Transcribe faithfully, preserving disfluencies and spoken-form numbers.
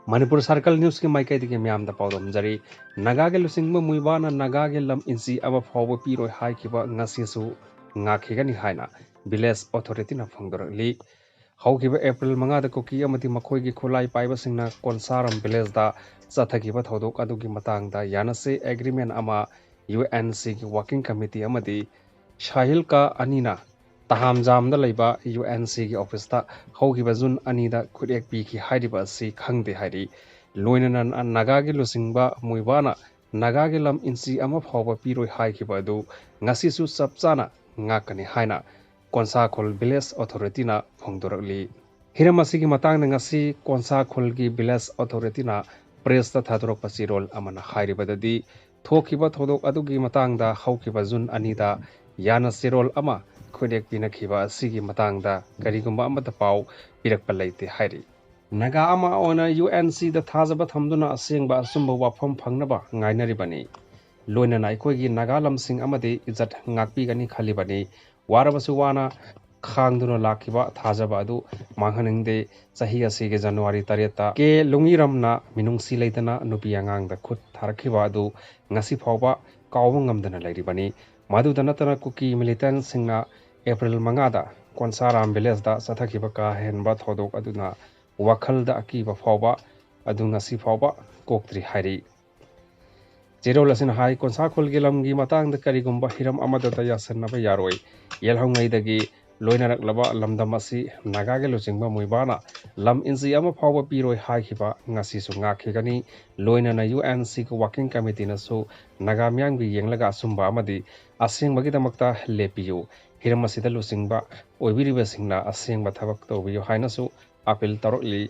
Manipur circle ꯅ꯭ꯌꯨꯁꯀꯤ ꯃꯥꯏꯀꯩꯗꯒꯤ ꯃꯤꯌꯥꯝꯗ ꯄꯥꯎꯗꯝꯖꯔꯤ꯫ ꯅꯥꯒꯥꯒꯤ ꯂꯨꯆꯤꯡꯕ ꯃꯨꯏꯕꯥꯅ ꯅꯥꯒꯥꯒꯤ ꯂꯝ ꯏꯟꯆꯤ ꯑꯃ ꯐꯥꯎꯕ ꯄꯤꯔꯣꯏ ꯍꯥꯏꯈꯤꯕ ꯉꯁꯤꯁꯨ ꯉꯥꯛꯈꯤꯒꯅꯤ ꯍꯥꯏꯅ ꯚꯤꯂꯦꯖ ꯑꯣꯊꯣꯔꯤꯇꯤꯅ ꯐꯣꯡꯗꯣꯔꯛꯂꯤ꯫ ꯍꯧꯈꯤꯕ ꯑꯦꯄ꯭ꯔꯤꯜ ꯃꯉꯥꯗ ꯀꯨꯀꯤ ꯑꯃꯗꯤ ꯃꯈꯣꯏꯒꯤ ꯈꯨꯠꯂꯥꯏ ꯄꯥꯏꯕꯁꯤꯡꯅ ꯀꯣꯟꯁꯥꯔꯥꯝ ꯚꯤꯂꯦꯖꯇ ꯆꯠꯊꯈꯤꯕ ꯊꯧꯗꯣꯛ ꯑꯗꯨꯒꯤ ꯃꯇꯥꯡꯗ ꯌꯥꯅꯁꯦ ꯑꯦꯒ꯭ꯔꯤꯃꯦꯟ ꯑꯃ ꯌꯨ ꯑꯦꯟ ꯁꯤꯒꯤ ꯋꯥꯔꯀꯤꯡ ꯀꯃꯤꯇꯤ ꯑꯃꯗꯤ ꯁꯥꯍꯤꯜꯀꯥ ꯑꯅꯤꯅ ꯇꯍꯥꯝꯖꯥꯝꯗ ꯂꯩꯕ ꯌꯨ ꯑꯦꯟ ꯁꯤꯒꯤ ꯑꯣꯐꯤꯁꯇ ꯍꯧꯈꯤꯕ ꯖꯨꯟ ꯑꯅꯤꯗ ꯈꯨꯠꯌꯦꯛ ꯄꯤꯈꯤ ꯍꯥꯏꯔꯤꯕ ꯑꯁꯤ ꯈꯪꯗꯦ ꯍꯥꯏꯔꯤ꯫ ꯂꯣꯏꯅꯅ ꯅꯥꯒꯥꯒꯤ ꯂꯨꯆꯤꯡꯕ ꯃꯨꯏꯕꯥꯅ ꯅꯥꯒꯥꯒꯤ ꯂꯝ ꯏꯟꯆꯤ ꯑꯃ ꯐꯥꯎꯕ ꯄꯤꯔꯣꯏ ꯍꯥꯏꯈꯤꯕ ꯑꯗꯨ ꯉꯁꯤꯁꯨ ꯆꯞ ꯆꯥꯅ ꯉꯥꯛꯀꯅꯤ ꯍꯥꯏꯅ ꯀꯣꯟꯁꯥꯈꯣꯜ ꯚꯤꯂꯦꯖ ꯑꯣꯊꯣꯔꯤꯇꯤꯅ ꯐꯣꯡꯗꯣꯔꯛꯂꯤ꯫ ꯍꯤꯔꯝ ꯑꯁꯤꯒꯤ ꯃꯇꯥꯡꯗ ꯉꯁꯤ ꯀꯣꯟꯁꯥꯈꯣꯜꯒꯤ ꯚꯤꯂꯦꯖ ꯑꯣꯊꯣꯔꯤꯇꯤꯅ ꯄ꯭ꯔꯦꯁꯇ ꯊꯥꯗꯣꯔꯛꯄ ꯆꯦꯔꯣꯜ ꯑꯃꯅ ꯍꯥꯏꯔꯤꯕꯗꯗꯤ, ꯊꯣꯛꯈꯤꯕ ꯊꯧꯗꯣꯛ ꯑꯗꯨꯒꯤ ꯃꯇꯥꯡꯗ ꯍꯧꯈꯤꯕ ꯖꯨꯟ ꯑꯅꯤꯗ ꯌꯥꯅ ꯆꯦꯔꯣꯜ ꯑꯃ ꯈꯨꯠꯌꯦꯛ ꯄꯤꯅꯈꯤꯕ ꯑꯁꯤꯒꯤ ꯃꯇꯥꯡꯗ ꯀꯔꯤꯒꯨꯝꯕ ꯑꯃꯠꯇ ꯄꯥꯎ ꯄꯤꯔꯛꯄ ꯂꯩꯇꯦ ꯍꯥꯏꯔꯤ꯫ ꯅꯥꯒꯥ ꯑꯃ ꯑꯣꯏꯅ ꯌꯨ ꯑꯦꯟ ꯁꯤꯗ ꯊꯥꯖꯕ ꯊꯝꯗꯨꯅ ꯑꯁꯦꯡꯕ ꯑꯆꯨꯝꯕ ꯋꯥꯐꯝ ꯐꯪꯅꯕ ꯉꯥꯏꯅꯔꯤꯕꯅꯤ꯫ ꯂꯣꯏꯅꯅ ꯑꯩꯈꯣꯏꯒꯤ ꯅꯥꯒꯥ ꯂꯝꯁꯤꯡ ꯑꯃꯗꯤ ꯏꯖꯠ ꯉꯥꯛꯄꯤꯒꯅꯤ ꯈꯜꯂꯤꯕꯅꯤ꯫ ꯋꯥꯔꯕꯁꯨ ꯋꯥꯅ ꯈꯥꯡꯗꯨꯅ ꯂꯥꯛꯈꯤꯕ ꯊꯥꯖꯕ ꯑꯗꯨ ꯃꯥꯡꯍꯟꯅꯤꯡꯗꯦ꯫ ꯆꯍꯤ ꯑꯁꯤꯒꯤ ꯖꯅꯋꯥꯔꯤ ꯇꯔꯦꯠꯇ ꯀꯦ ꯂꯨꯡꯉꯤꯔꯝꯅ ꯃꯤꯅꯨꯡꯁꯤ ꯂꯩꯇꯅ ꯅꯨꯄꯤ ꯑꯉꯥꯡꯗ ꯈꯨꯠ ꯊꯥꯔꯛꯈꯤꯕ ꯑꯗꯨ ꯉꯁꯤ ꯐꯥꯎꯕ ꯀꯥꯎꯕ ꯉꯝꯗꯅ ꯂꯩꯔꯤꯕꯅꯤ꯫ ꯃꯗꯨꯗ ꯅꯠꯇꯅ ꯀꯨꯀꯤ ꯃꯤꯂꯤꯇꯦꯟꯠꯁꯤꯡꯅ ꯑꯦꯄ꯭ꯔꯤꯜ ꯃꯉꯥꯗ ꯀꯣꯟꯁꯥꯔꯥꯝ ꯚꯤꯂꯦꯖꯇ ꯆꯠꯊꯈꯤꯕ ꯀꯥ ꯍꯦꯟꯕ ꯊꯧꯗꯣꯛ ꯑꯗꯨꯅ ꯋꯥꯈꯜꯗ ꯑꯀꯤꯕ ꯐꯥꯎꯕ ꯑꯗꯨ ꯉꯁꯤ ꯐꯥꯎꯕ ꯀꯣꯛꯇ꯭ꯔꯤ ꯍꯥꯏꯔꯤ꯫ ꯆꯦꯔꯣꯜ ꯑꯁꯤꯅ ꯍꯥꯏ, ꯀꯣꯟꯁꯥꯈꯣꯜꯒꯤ ꯂꯝꯒꯤ ꯃꯇꯥꯡꯗ ꯀꯔꯤꯒꯨꯝꯕ ꯍꯤꯔꯝ ꯑꯃꯗꯇ ꯌꯥꯁꯟꯅꯕ ꯌꯥꯔꯣꯏ꯫ ꯌꯦꯜꯍꯧꯉꯩꯗꯒꯤ ꯂꯣꯏꯅꯔꯛꯂꯕ ꯂꯝꯗꯝ ꯑꯁꯤ ꯅꯥꯒꯥꯒꯤ ꯂꯨꯆꯤꯡꯕ ꯃꯨꯏꯕꯥꯅ ꯂꯝ ꯏꯟꯆꯤ ꯑꯃ ꯐꯥꯎꯕ ꯄꯤꯔꯣꯏ ꯍꯥꯏꯈꯤꯕ ꯉꯁꯤꯁꯨ ꯉꯥꯛꯈꯤꯒꯅꯤ꯫ ꯂꯣꯏꯅꯅ ꯌꯨ ꯑꯦꯟ ꯁꯤꯒꯤ ꯋꯥꯔꯀꯤꯡ ꯀꯃꯤꯇꯤꯅꯁꯨ ꯅꯥꯒꯥ ꯃꯤꯌꯥꯝꯒꯤ ꯌꯦꯡꯂꯒ ꯑꯆꯨꯝꯕ ꯑꯃꯗꯤ ꯑꯁꯦꯡꯕꯒꯤꯗꯃꯛꯇ ꯂꯦꯞꯄꯤꯌꯨ꯫ ꯍꯤꯔꯝ ꯑꯁꯤꯗ ꯂꯨꯆꯤꯡꯕ ꯑꯣꯏꯕꯤꯔꯤꯕꯁꯤꯡꯅ ꯑꯁꯦꯡꯕ ꯊꯕꯛ ꯇꯧꯕꯤꯌꯨ ꯍꯥꯏꯅꯁꯨ ꯑꯥꯄꯤꯜ ꯇꯧꯔꯛꯂꯤ꯫